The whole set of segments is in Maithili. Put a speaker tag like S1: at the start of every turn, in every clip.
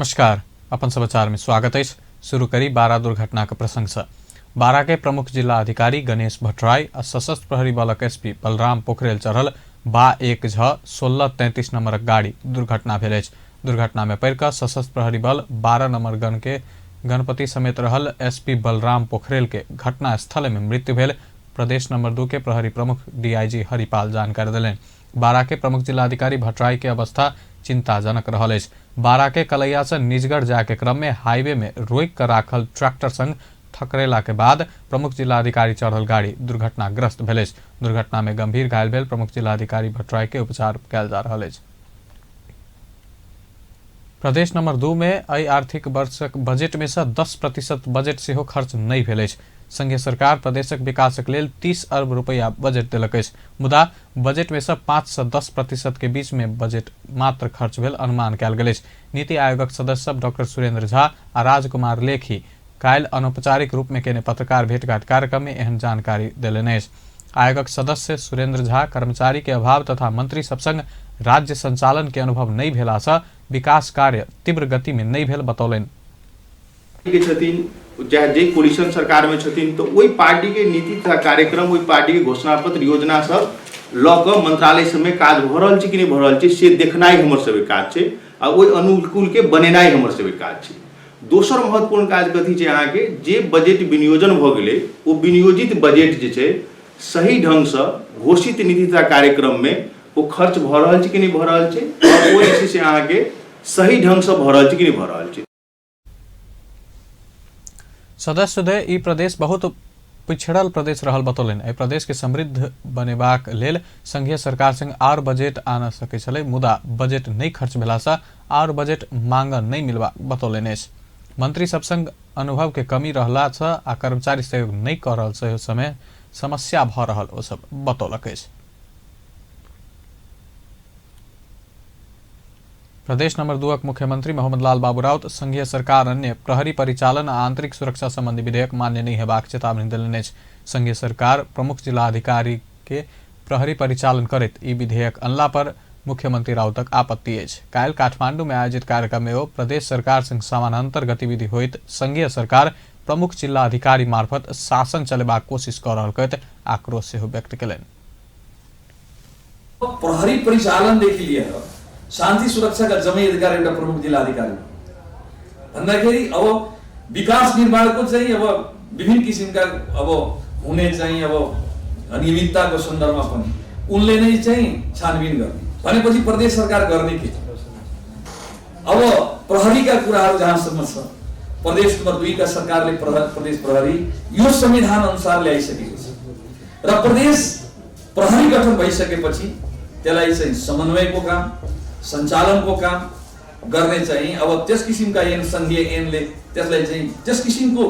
S1: नमस्कार, अपन समाचार में स्वागत अछि। शुरू करी बारा दुर्घटनाक प्रसंग से। बारा के प्रमुख जिला अधिकारी गणेश भट्टराई आ सशस्त्र प्रहरी बलक एसपी बलराम पोखरेल चढ़ल बा 1 झ 1633 नंबरक गाड़ी दुर्घटना भेल अछि। दुर्घटना में पड़ि कऽ सशस्त्र प्रहरी बल 12 नंबर गण के गणपति समेत रहल एसपी बलराम पोखरेल के घटना स्थल में मृत्यु भेल। प्रदेश नंबर 2 के प्रहरी प्रमुख डीआईजी हरिपाल जानकारी देलनि। बारा के प्रमुख जिलाधिकारी भट्टराई के अवस्था चिंताजनक रहल अछि। बारा के कलैया से निजगढ़ जाय के क्रम में हाईवे में रोकि कऽ राखल ट्रैक्टर संग ठकरेला के बाद प्रमुख जिलाधिकारी चढ़ल गाड़ी दुर्घटनाग्रस्त भेल अछि। दुर्घटना में गंभीर घायल भेल प्रमुख जिलाधिकारी भट्टराई के उपचार कयल जा रहल अछि। प्रदेश नंबर 2 में एहि आर्थिक वर्षक बजट में से 10% बजट सेहो खर्च नहि भेल अछि। संघीय सरकार प्रदेशक विकासक लेल 30 अरब रुपैया बजट देलक अछि, मुदा बजट में से 5 से 10% के बीच में बजट मात्र खर्च भेल अनुमान कयल गेल अछि। नीति आयोगक सदस्य सब डॉक्टर सुरेंद्र झा आ राजकुमार लेखी काल्हि अनौपचारिक रूप में केने पत्रकार भेंटघाट कार्यक्रम में एहन जानकारी देलनि अछि। आयोगक सदस्य सुरेंद्र झा कर्मचारी के अभाव तथा मंत्री सब संग राज्य संचालन के अनुभव नहि भेला सँ विकास कार्य तीव्र गति में नहि भेल बतौलनि।
S2: के छथिन चाहे जे कोलिशन सरकार में छथिन, तो ओहि पार्टी के नीति तथा कार्यक्रम, ओहि पार्टी के घोषणा पत्र, योजना सब लऽ कऽ मंत्रालय सबमे काज भऽ रहल छै कि नहि भऽ रहल छै से देखनाइ हमर सबके काज छै आ ओहि अनुकूल के बनेनाइ हमर सबके काज छै। दोसर महत्वपूर्ण काज कथी छै, अहाँके जे बजट विनियोजन भऽ गेलै ओ विनियोजित बजट जे छै सही ढङ्गसँ घोषित नीति तथा कार्यक्रममे ओ खर्च भऽ रहल छै कि नहि भऽ रहल छै आओर ओ जे छै से अहाँके सही ढङ्गसँ भऽ रहल छै कि नहि भऽ रहल छै।
S1: सदस्य द्वय ई प्रदेश बहुत पिछड़ल प्रदेश रहल बतौलनि। एहि प्रदेश के समृद्ध बनेबाक लेल संघीय सरकार संग आर बजट आन सकै छलै, मुदा बजट नहि खर्च भेलासँ आर बजट मांग नहि मिलबाक बतौलनि अछि। मंत्री सब संग अनुभव के कमी रहलासँ आ कर्मचारी सहयोग नहि कऽ रहल सेहो समय समस्या भऽ रहल ओ सब बतौलक अछि। प्रदेश नंबर 2 मुख्यमंत्री मोहम्मद लाल बाबू राउत संघीय सरकार अन्य प्रहरी परिचालन आ आंतरिक सुरक्षा संबंधी विधेयक मान्य नहि हेबाक चेतावनी देलनि अछि। संघीय सरकार प्रमुख जिलाधिकारी के प्रहरी परिचालन करैत ई विधेयक अनला पर मुख्यमंत्री राउतक आपत्ति अछि। काल्हि काठमांडू में आयोजित कार्यक्रम में ओ प्रदेश सरकार संग समानांतर गतिविधि होइत संघीय सरकार प्रमुख जिलाधिकारी मार्फत शासन चलेबाक कोशिश कऽ रहल कहैत आक्रोश सेहो व्यक्त केलनि।
S3: प्रहरी परिचालनदेखि लिएर शान्ति सुरक्षाका जम्मै अधिकार एउटा प्रमुख जिल्लाधिकारी भन्दाखेरि अब विकास निर्माणको चाहिँ अब विभिन्न किसिमका अब हुने चाहिँ अब अनियमितताको सन्दर्भमा पनि उनले नै चाहिँ छानबिन गर्ने भनेपछि प्रदेश सरकार गर्ने के? अब प्रहरीका कुराहरू जहाँसम्म छ, प्रदेश नम्बर 2 का सरकारले प्रदेश प्रहरी यो संविधान अनुसार ल्याइसकेको छ र प्रदेश प्रहरी गठन भइसकेपछि त्यसलाई चाहिँ समन्वयको काम, सञ्चालनको काम गर्ने चाहिँ अब त्यस किसिमका ऐन, सङ्घीय ऐनले त्यसलाई चाहिँ त्यस किसिमको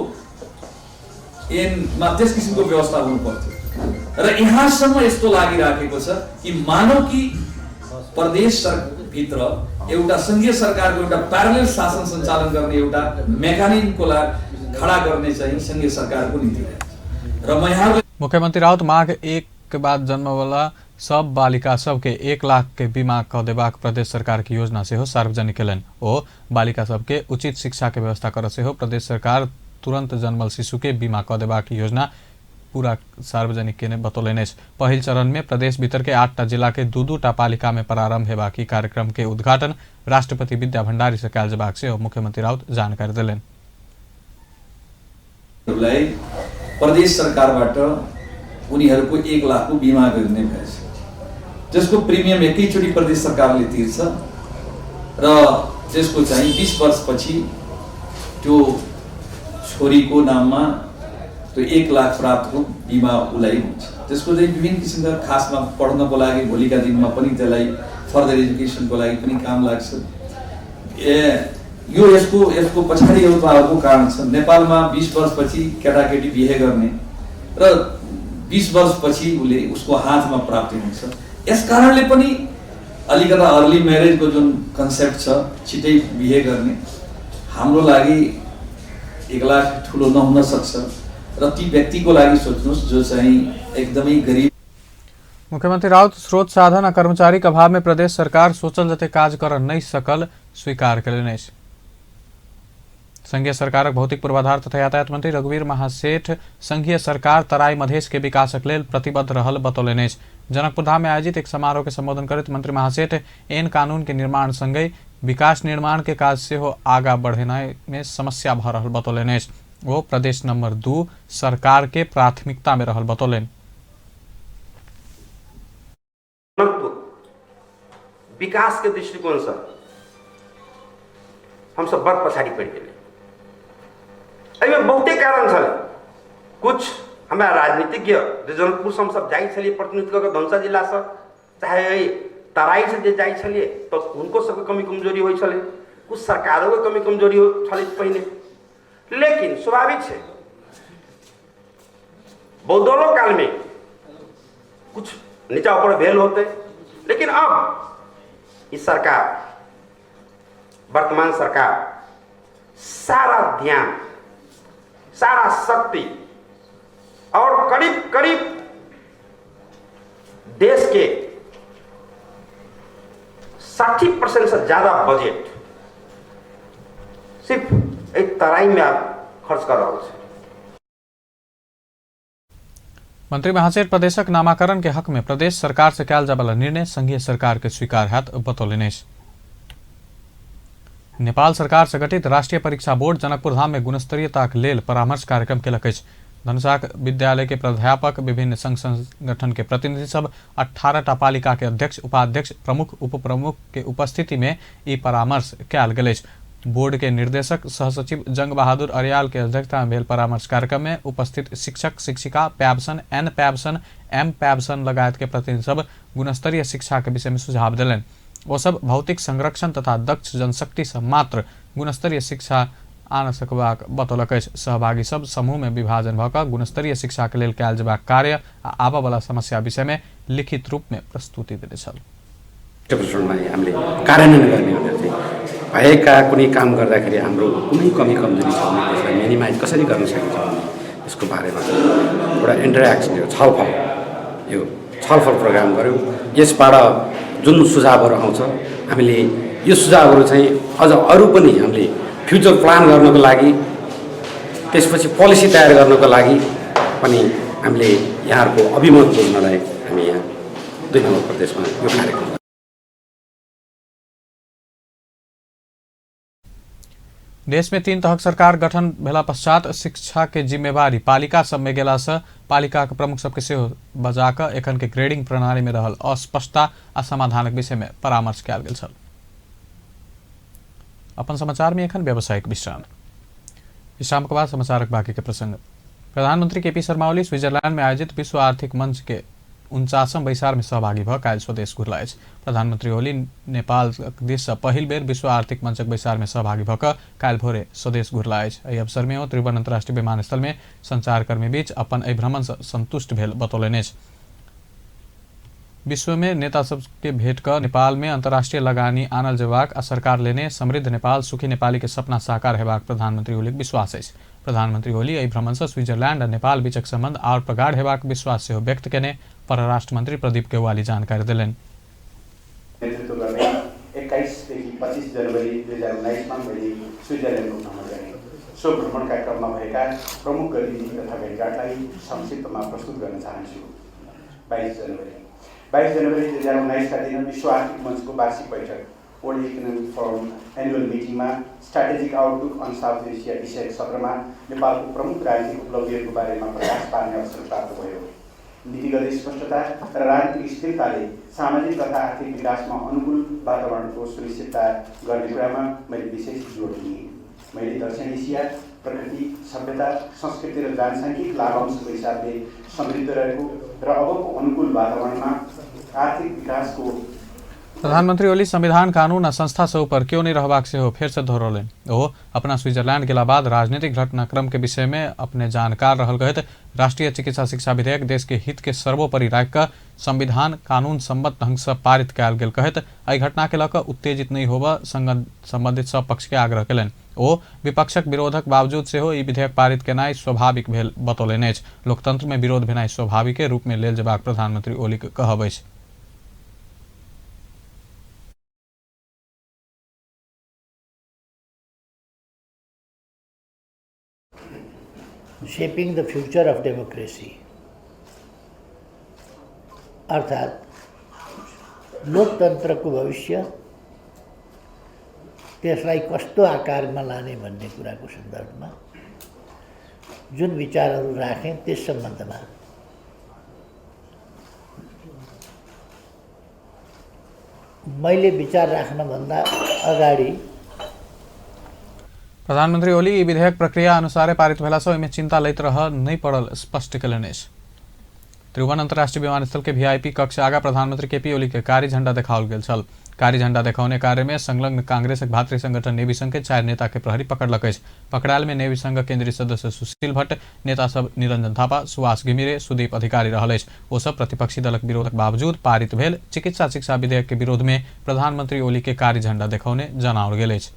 S3: ऐनमा त्यस किसिमको व्यवस्था हुनु पर्थ्यो र यहाँसम्म यस्तो लागिराखेको छ कि मानौ कि प्रदेश भित्र एउटा सङ्घीय सरकारको एउटा प्यारलल शासन सञ्चालन गर्ने एउटा मेकानिजमको लागि खडा गर्ने चाहिँ सङ्घीय सरकारको नीति र म यहाँ
S1: मुख्यमंत्री राउत माघ 1 के बाद जन्मवला सब बालिका सबके 1 लाख के बीमा कऽ देबाक प्रदेश सरकार के योजना सेहो सार्वजनिक केलनि। ओ बालिका सबके उचित शिक्षा के व्यवस्था करऽ सेहो प्रदेश सरकार तुरंत जन्मल शिशु के बीमा कऽ देबाक योजना पूरा सार्वजनिक केने बतौलनि अछि। पहिल चरण में प्रदेश भीतर के 8टा जिला के 2-2 टा पालिका में प्रारंभ हेबाक ई कार्यक्रम के उद्घाटन राष्ट्रपति विद्या भंडारी से कयल जेबाक सेहो मुख्यमंत्री राउत जानकारी देलनि।
S3: प्रदेश सरकारबाट उनीहरूको 1 लाखको बिमा गरिने भएछ, त्यसको प्रिमियम एकैचोटि प्रदेश सरकारले तिर्छ र त्यसको चाहिँ 20 वर्षपछि त्यो छोरीको नाममा त्यो 1 लाख प्राप्तको बिमा उसलाई हुन्छ। त्यसको चाहिँ विभिन्न किसिमका खासमा पढ्नको लागि भोलिका दिनमा पनि त्यसलाई फर्दर एजुकेसनको लागि पनि काम लाग्छ। यो यसको पछाडि एउटा अर्को कारण छ। नेपालमा 20 वर्षपछि केटाकेटी बिहे गर्ने र 20 वर्षपछि उसले उसको हातमा प्राप्ति हुन्छ। यस कारणले पनि अलिकता अर्ली म्यारेजको जुन कन्सेप्ट छ, छिटै बिहे गर्ने, हाम्रो लागि 1 लाख ठुलो नहुन सक्छ र ती व्यक्तिको लागि सोच्नुहोस् जो चाहिँ एकदमै गरिब।
S1: मुख्यमंत्री राउत स्रोत साधन आ कर्मचारी के अभाव में प्रदेश सरकार सोचल जते काज कर नहीं सकल स्वीकार केलनि अछि। संघीय सरकारक भौतिक पूर्वाधार तथा यातायात मंत्री रघुवीर महासेठ संघीय सरकार तराई मधेश के विकासक लेल प्रतिबद्ध रहल बतौलनि अछि। जनकपुरधाम में आयोजित एक समारोह के संबोधन करैत मंत्री महासेठ एन कानून के निर्माण संगहि विकास निर्माण के काज सेहो आगा बढ़ेनाइ में समस्या भऽ रहल बतौलनि अछि। ओ प्रदेश नंबर 2 सरकार के प्राथमिकता में रहल बतौलनि।
S4: विकास के दृष्टिकोण से हम सब बड़ पछाड़ी पड़ि गेलै। एहिमे बहुते कारण छलै। कुछ हमरा राजनीतिज्ञ जे जनकपुरसँ हमसब जाइ छलियै प्रतिनिधित्व कऽ धनुषा जिलासँ, चाहे एहि तराईसँ जे जाइ छलियै तऽ हुनको सबके कमी कमजोरी होइ छलै, कुछ सरकारोके कमी कमजोरी छलै पहिने। लेकिन स्वाभाविक छै बहुदलो कालमे कुछ नीचा ऊपर भेल होते, लेकिन अब ई सरकार, वर्तमान सरकार सारा ध्यान, सारा शक्ति और करीब करीब देश के 60% से ज्यादा बजट सिर्फ एक तराई में आप खर्च कर रहा है।
S1: मंत्री महासेठ प्रदेशक नामाकरण के हक में प्रदेश सरकार से कयल जाय निर्णय संघीय सरकार के स्वीकार हैत बतौलनि अछि। नेपाल सरकार से गठित राष्ट्रीय परीक्षा बोर्ड जनकपुरधाम में गुणस्तरीयताक लेल परामर्श कार्यक्रम केलक अछि। धनुषाक विद्यालय के प्राध्यापक, विभिन्न संघ संगठन के प्रतिनिधि सब 18टा पालिका के अध्यक्ष, उपाध्यक्ष, प्रमुख, उपप्रमुख के उपस्थिति में ई परामर्श कयल गेल अछि। बोर्ड के निर्देशक सहसचिव जंग बहादुर अर्याल के अध्यक्षता में भेल परामर्श कार्यक्रम में उपस्थित शिक्षक, शिक्षिका, प्याबसन, एन प्याबसन, एम प्याबसन लगायत के प्रतिनिधि सब गुणस्तरीय शिक्षा के विषय में सुझाव देलनि। ओ सब भौतिक संरक्षण तथा दक्ष जनशक्ति से मात्र गुणस्तरीय शिक्षा आन सकबाक बतौलक अछि। सहभागी सब समूह में विभाजन भऽ कऽ गुणस्तरीय शिक्षा के लेल कयल जेबाक कार्य आ आबऽ वाला समस्या विषय में लिखित रूप में प्रस्तुति देने छल।
S5: हामीले कार्यान्वयन गर्ने भनेर चाहिँ भएका कुनै काम गर्दाखेरि हाम्रो कुनै कमी कमजोरी छ भने त्यसलाई मिनिमाइज कसरी गर्न सकिन्छ भन्ने यसको बारेमा एउटा इन्टरेक्सन, यो छलफल प्रोग्राम गऱ्यौँ। यसबाट जुन सुझावहरू आउँछ हामीले यो सुझावहरू चाहिँ अझ अरू पनि हामीले फ्युचर प्लान गर्नको लागि, त्यसपछि पोलिसी तयार गर्नको लागि पनि हामीले यहाँहरूको अभिमत बुझ्नलाई हामी यहाँ 2 नम्बर प्रदेशमा यो कार्यक्रम।
S1: देश में 3 तहक सरकार गठन भेला पश्चात शिक्षा के जिम्मेवारी पालिका सब में गेला से पालिका के प्रमुख सबके सेहो बजा कऽ एखन के ग्रेडिंग प्रणाली में रहल अस्पष्टता आ समाधानक विषय में परामर्श कयल गेल छल। अपन समाचार में एखन व्यावसायिक विश्राम। विश्राम के बाद समाचारक बाकी के प्रसंग। प्रधानमंत्री केपी शर्मा ओली स्विट्जरलैंड में आयोजित विश्व आर्थिक मंच के 49 बैसार में सहभागी भऽ काल्हि स्वदेश घुरला अछि। प्रधानमंत्री ओली नेपाल दिस सँ पहिल बेर विश्व आर्थिक मंचक बैसार में सहभागी भऽ कऽ काल्हि भोरे स्वदेश घुरला अछि। एहि अवसर में ओ त्रिभुवन अंतर्राष्ट्रीय विमानस्थल में संचारकर्मी बीच अपन एहि भ्रमण सँ संतुष्ट भेल बतौलनि अछि। विश्व में नेता सबके भेंट कऽ नेपाल में अंतर्राष्ट्रीय लगानी आनल जेबाक आ सरकार लेने समृद्ध नेपाल सुखी नेपाली के सपना साकार हेबाक प्रधानमंत्री ओलीक विश्वास अछि। प्रधानमंत्री ओली एहि भ्रमण सँ स्विट्जरलैंड आ नेपाल बीचक संबंध आओर प्रगाढ़ हेबाक विश्वास सेहो व्यक्त केने परराष्ट्र मंत्री प्रदीप गेवाली जानकारी देलनि।
S6: नेतृत्व गर्ने 21 देखि 25 जनवरी 2019 मा मैले स्विट्जरल्यान्डको भ्रमण गरेँ। सो भ्रमणका क्रममा भएका प्रमुख गतिविधि तथा भेटघाटलाई संक्षिप्तमा प्रस्तुत गर्न चाहन्छु। 22 जनवरी 2019 का दिन विश्व आर्थिक मञ्चको वार्षिक बैठक वर्ल्ड इकोनोमिक फोरम एनुअल मिटिङमा strategic outlook on South Asia विषयक सत्रमा नेपालको प्रमुख राजनीतिक उपलब्धिहरूको बारेमा प्रकाश पार्ने अवसर प्राप्त भयो। नीतिगत स्पष्टता र राजनीतिक स्थिरताले सामाजिक तथा आर्थिक विकासमा अनुकूल वातावरणको सुनिश्चितता गर्ने कुरामा मैले विशेष जोड दिएँ। मैले दक्षिण एसिया प्रकृति, सभ्यता, संस्कृति र जनसाङ्ख्यिक लाभांशको हिसाबले समृद्ध रहेको र अबको अनुकूल वातावरणमा आर्थिक विकासको
S1: प्रधानमंत्री ओली संविधान, कानून आ संस्था से ऊपर क्यों नहीं रहबाक सेहो फेर से दोहरौलनि। ओ अपना स्विट्जरलैंड गेला बाद राजनीतिक घटनाक्रम के विषय में अपने जानकार रहल कहैत राष्ट्रीय चिकित्सा शिक्षा विधेयक देश के हित के सर्वोपरि राखि कऽ संविधान कानून सम्मत ढंग से पारित कयल गेल कहैत एहि घटना के लऽ कऽ उत्तेजित नहि होबऽ संबंधित सब पक्ष के आग्रह केलनि। ओ विपक्षक विरोधक बावजूद सेहो ई विधेयक पारित केनाइ स्वाभाविक भेल बतौलनि अछि। लोकतंत्र में विरोध भेनाइ स्वाभाविके रूप में लेल जेबाक प्रधानमंत्री ओलीक कहब अछि।
S7: Shaping the future of democracy, अर्थात् लोकतन्त्रको भविष्य, त्यसलाई कस्तो आकारमा लाने भन्ने कुराको सन्दर्भमा जुन विचारहरू राखेँ त्यस सम्बन्धमा मैले विचार राख्नभन्दा अगाडि
S1: प्रधानमंत्री ओली ई विधेयक प्रक्रिया अनुसारे पारित भेला सँ ओहिमे चिंता लैत रह नहि पड़ल स्पष्ट केलनि अछि। त्रिभुवन अंतर्राष्ट्रीय विमानस्थल के वीआईपी कक्ष आगा प्रधानमंत्री केपी ओली के कारी झंडा देखाओल गेल छल। कारी झंडा देखौने कार्य में संलग्न कांग्रेसक भातृ संगठन नेवी संघ के 4 नेता के प्रहरी पकड़लक अछि। पकड़ायल में नेवी संघक केंद्रीय सदस्य सुशील भट्ट, नेता सब निरंजन थापा, सुभाष घिमिरे, सुदीप अधिकारी रहल अछि। ओ सब प्रतिपक्षी दलक विरोधक बावजूद पारित भेल चिकित्सा शिक्षा विधेयक के विरोध में प्रधानमंत्री ओली के कारी झंडा देखौने जनाओल गेल अछि।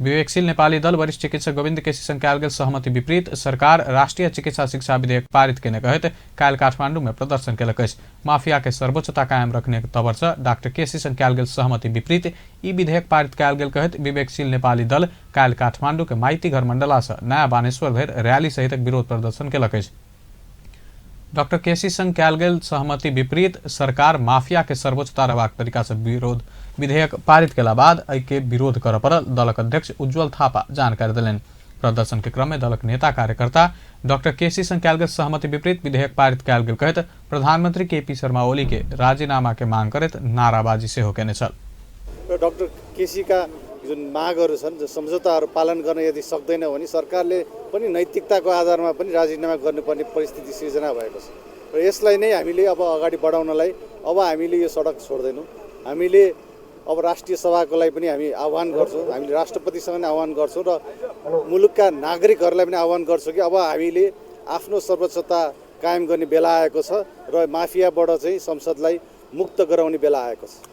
S1: विवेकशील नेपाली दल वरिष्ठ चिकित्सक गोविन्द केसी संग कयल गेल सहमति विपरीत सरकार राष्ट्रीय चिकित्सा शिक्षा विधेयक पारित केने कहैत काल्हि काठमांडू में प्रदर्शन केलक अछि। माफिया के सर्वोच्चता कायम रखने तबर से डॉक्टर केसी संग कयल गेल सहमति विपरीत ई विधेयक पारित कयल गेल कहैत विवेकशील नेपाली दल काल्हि काठमांडू के माइतीघर मंडला से नया बानेश्वर धरि रैली सहितक विरोध प्रदर्शन केलक अछि। डॉक्टर केसी संग कयल गेल सहमति विपरीत सरकार माफिया के सर्वोच्चता रहबाक तरीका से विरोध विधेयक पारित केला बाद एहि के विरोध करऽ पड़ल दलक अध्यक्ष उज्ज्वल थापा जानकारी देलनि। प्रदर्शन के क्रम में दलक नेता कार्यकर्ता डॉक्टर केसी संग कयल गेल सहमति विपरीत विधेयक पारित कयल गेल कहैत प्रधानमंत्री केपी शर्मा ओली के राजीनामा के मांग करैत नाराबाजी सेहो केने छल।
S8: र डाक्टर केसीका जुन मागहरू छन्, जो सम्झौताहरू पालन गर्न यदि सक्दैन भने सरकारले पनि नैतिकताको आधारमा पनि राजीनामा गर्नुपर्ने परिस्थिति सिर्जना भएको छ र यसलाई नै हामीले अब अगाडि बढाउनलाई अब हामीले यो सडक छोड्दैनौँ। हामीले अब राष्ट्रिय सभाको लागि पनि हामी आह्वान गर्छौँ, हामीले राष्ट्रपतिसँग पनि आह्वान गर्छौँ र मुलुकका नागरिकहरूलाई पनि आह्वान गर्छौँ कि अब हामीले आफ्नो सर्वोच्चता कायम गर्ने बेला आएको छ र माफियाबाट चाहिँ संसदलाई मुक्त गराउने बेला आएको छ।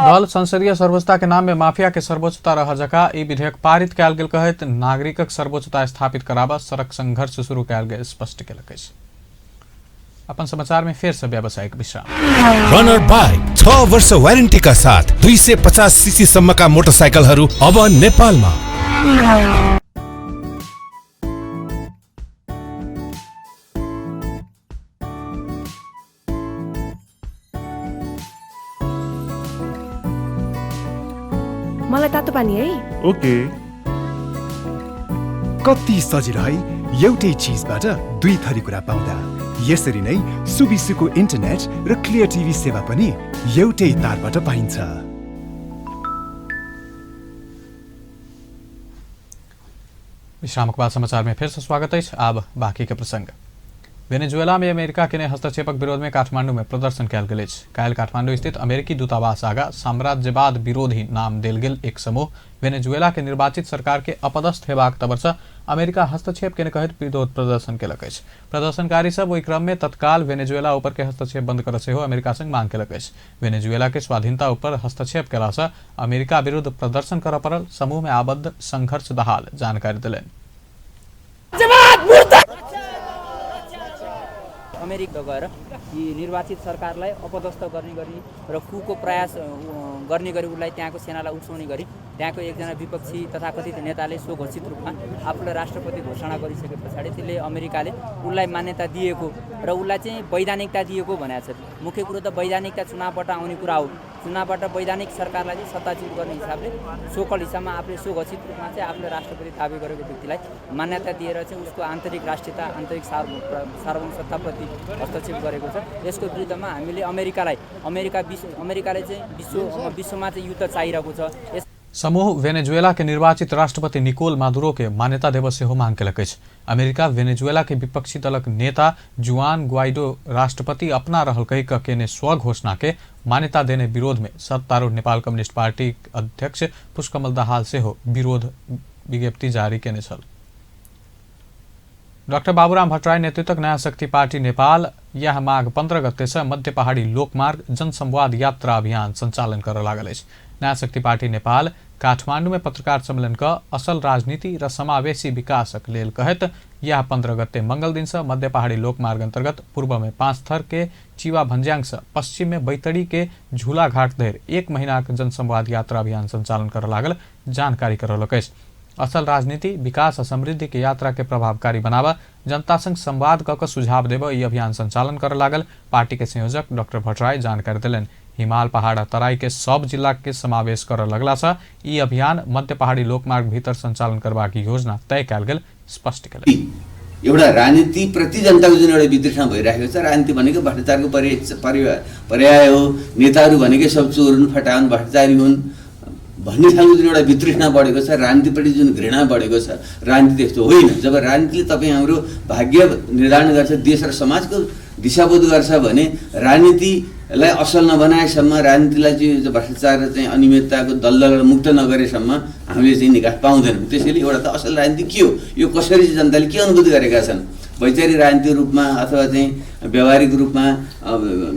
S1: दल संसदीय सर्वोच्चता के नाम में माफिया के सर्वोच्चता रह जका ई विधेयक पारित कयल गेल कहैत नागरिकक सर्वोच्चता स्थापित कराबऽ सड़क संघर्ष शुरू कयल गेल स्पष्ट केलक अछि। अपन समाचार में फिर से व्यावसायिक विश्राम।
S9: रनर बाइक 6 वर्ष वारेन्टीका साथ 250 सीसी सम्मका मोटरसाइकलहरू अब नेपालमा।
S10: मलाई तातो पानी है।
S11: ओके। कति सजिलो है एउटै चिजबाट दुई थरी कुरा पाउँदा। यसरी नै सुबिसुको इन्टरनेट र क्लियर टिभी सेवा पनि एउटै तारबाट पाइन्छ।
S1: विश्रामक बाद समाचार में फिर से स्वागत है। अब बाकी के प्रसंग। वेनेजुएला में अमेरिका के हस्तक्षेपक विरोध में काठमांडू में प्रदर्शन कयल गेल अछि। काल्हि काठमांडू स्थित अमेरिकी दूतावास आगा साम्राज्यवाद विरोधी नाम देल गेल एक समूह वेनेजुएला के निर्वाचित सरकार के अपदस्थ हेबाक तबर से अमेरिका हस्तक्षेप केने कहैत विरोध प्रदर्शन केलक अछि। प्रदर्शनकारी सब ओहि क्रम में तत्काल वेनेजुएला ऊपर के हस्तक्षेप बंद करऽ सेहो अमेरिका संग मांग केलक अछि। वेनेजुएला के स्वाधीनता ऊपर हस्तक्षेप केला से अमेरिका विरुद्ध प्रदर्शन करऽ पड़ल समूह में आबद्ध संघर्ष दहाल जानकारी देलनि।
S12: अमेरिका गएर यी निर्वाचित सरकारलाई अपदस्थ गर्ने गरी र कुको प्रयास गर्ने गरी उसलाई त्यहाँको सेनालाई उक्साउने गरी त्यहाँको एकजना विपक्षी तथाकथित नेताले स्वघोषित रूपमा आफूलाई राष्ट्रपति घोषणा गरिसके पछाडि त्यसले अमेरिकाले उसलाई मान्यता दिएको र उसलाई चाहिँ वैधानिकता दिएको भनेको छ। मुख्य कुरो त वैधानिकता चुनावबाट आउने कुरा हो। चुनावबाट वैधानिक सरकारलाई चाहिँ सत्ताच्युत गर्ने हिसाबले सोकल हिसाबमा आफूले स्वघोषित रूपमा चाहिँ आफूले राष्ट्रपति दावी गरेको व्यक्तिलाई मान्यता दिएर चाहिँ उसको आन्तरिक राष्ट्रियता, आन्तरिक सार्वभौम सत्ताप्रति हस्तक्षेप गरेको छ। यसको विरुद्धमा हामीले अमेरिकालाई अमेरिकाले चाहिँ विश्वमा चाहिँ युद्ध चाहिरहेको छ। यस
S1: समूह वेनेजुएला के निर्वाचित राष्ट्रपति निकोल मादुरो के मान्यता देबऽ सेहो मांग केलक अछि। अमेरिका वेनेजुएला के विपक्षी दलक नेता जुआन ग्वाइडो राष्ट्रपति अपना रहल कहि कऽ केने स्वघोषणा के मान्यता देने विरोध में सत्तारूढ़ नेपाल कम्युनिस्ट पार्टी अध्यक्ष पुष्पकमल दाहाल सेहो विरोध विज्ञप्ति जारी केने छल। डाक्टर बाबूराम भट्टराई नेतृत्वक नयाँ शक्ति पार्टी नेपाल यह माघ 15 गते से मध्य पहाड़ी लोकमार्ग जनसंवाद यात्रा अभियान संचालन करऽ लागल अछि। नयाँ शक्ति पार्टी नेपाल काठमांडू में पत्रकार सम्मेलन क असल राजनीति र समावेशी विकासक लेल कहैत यह 15 गते मंगल दिन से मध्य पहाड़ी लोकमार्ग अंतर्गत पूर्व में 5 थर के चीवा भंज्यांग से पश्चिम में बैतडी के झूला घाट धरि 1 महीनाक जनसंवाद यात्रा अभियान संचालन कर लागल जानकारी करौलक अछि। असल राजनीति विकास आ समृद्धि के यात्रा के प्रभावकारी बनावा जनता संग संवाद क सुझाव देव ई अभियान संचालन कर लागल पार्टी के संयोजक डॉक्टर भट्टराई जानकारी देलनि। हिमाल पहाड़ आ तराई के सब जिला के समावेश कर लगला से ई अभियान मध्य पहाड़ी लोकमार्ग भीतर संचालन करबाक योजना तय कयल गेल स्पष्ट केलनि।
S13: एउटा राजनीति प्रति जनताको जुन एउटा वितृष्णा भइरहेको छ, राजनीति भनेको भ्रष्टाचारको पर्याय हो, नेताहरू भनेकै सब चोर हुन्, फटा हुन्, भ्रष्टाचारी हुन् भन्ने खालको जुन एउटा वितृष्णा बढेको छ, राजनीतिप्रति जुन घृणा बढेको छ, राजनीति त्यस्तो होइन। जब राजनीतिले तपाईँ हाम्रो भाग्य निर्धारण गर्छ, देश र समाजको दिशाबोध गर्छ भने राजनीतिलाई असल नबनाएसम्म, राजनीतिलाई चाहिँ भ्रष्टाचार र चाहिँ अनियमितताको दलदलबाट मुक्त नगरेसम्म हामीले चाहिँ निकास पाउँदैनौँ। त्यसैले एउटा त असल राजनीति के हो, यो कसरी चाहिँ जनताले के अनुभूति गरेका छन्, वैचारिक राजनीतिक रूपमा अथवा चाहिँ व्यावहारिक रूपमा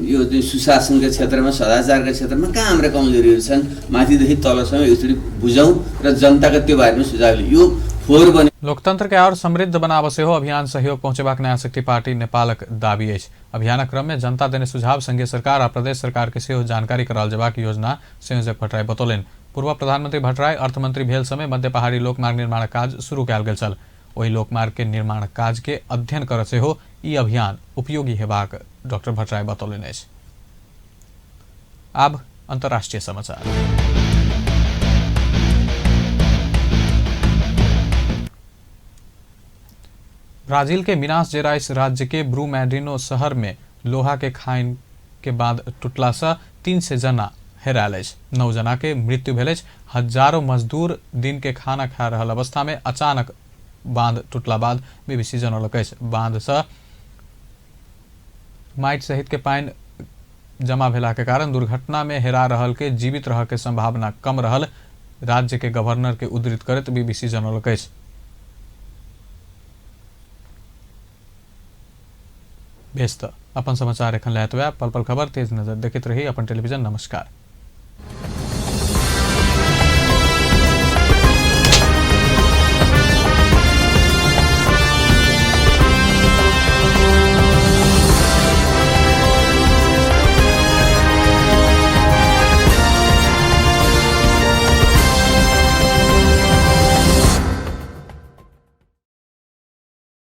S13: यो चाहिँ सुशासनका क्षेत्रमा, सदाचारका क्षेत्रमा कहाँ हाम्रा कमजोरीहरू छन्, माथिदेखि तलसम्म एकचोटि बुझौँ र जनताका त्यो बारेमा सुझाव लिउँ। यो फोहोर बने
S1: लोकतंत्र के और समृद्ध बनाव सेहो अभियान सहयोग पहुंचेबाक नया शक्ति पार्टी नेपालक दावी अछि। अभियानक क्रम में जनता देने सुझाव संघीय सरकार आ प्रदेश सरकार के सेहो जानकारी कराओल जेबाक योजना संयोजक भट्टराई बतौलनि। पूर्व प्रधानमंत्री भट्टराई अर्थमंत्री भेल समय मध्य पहाड़ी लोकमार्ग निर्माण काज शुरू कयल गेल छल। ओहि लोकमार्ग के निर्माण काज के अध्ययन कर सेहो ई अभियान उपयोगी हेबाक डॉक्टर भट्टराई बतौलनि अछि। आब अंतर्राष्ट्रीय समाचार। ब्राजील के मिनास जेराइस राज्य के ब्रूमैडिनो शहर में लोहा के खाइन के बाद टूटला से 300 जना हेरायल अछि। 9 जना के मृत्यु भेल अछि। हजारों मजदूर दिन के खाना खा रहल अवस्था में अचानक बांध टूटला बाद बीबीसी जनौलक अछि। बांध से माटि सहित के पानि जमा भेला के कारण दुर्घटना में हेरा रहल के जीवित रह के संभावना कम रहल राज्य के गवर्नर के उद्धृत करैत बीबीसी जनौलक अछि। बेस त अपन समाचार एखन लए एतबे। पल पल खबर तेज नजर देखैत रही अपन टेलीविजन। नमस्कार।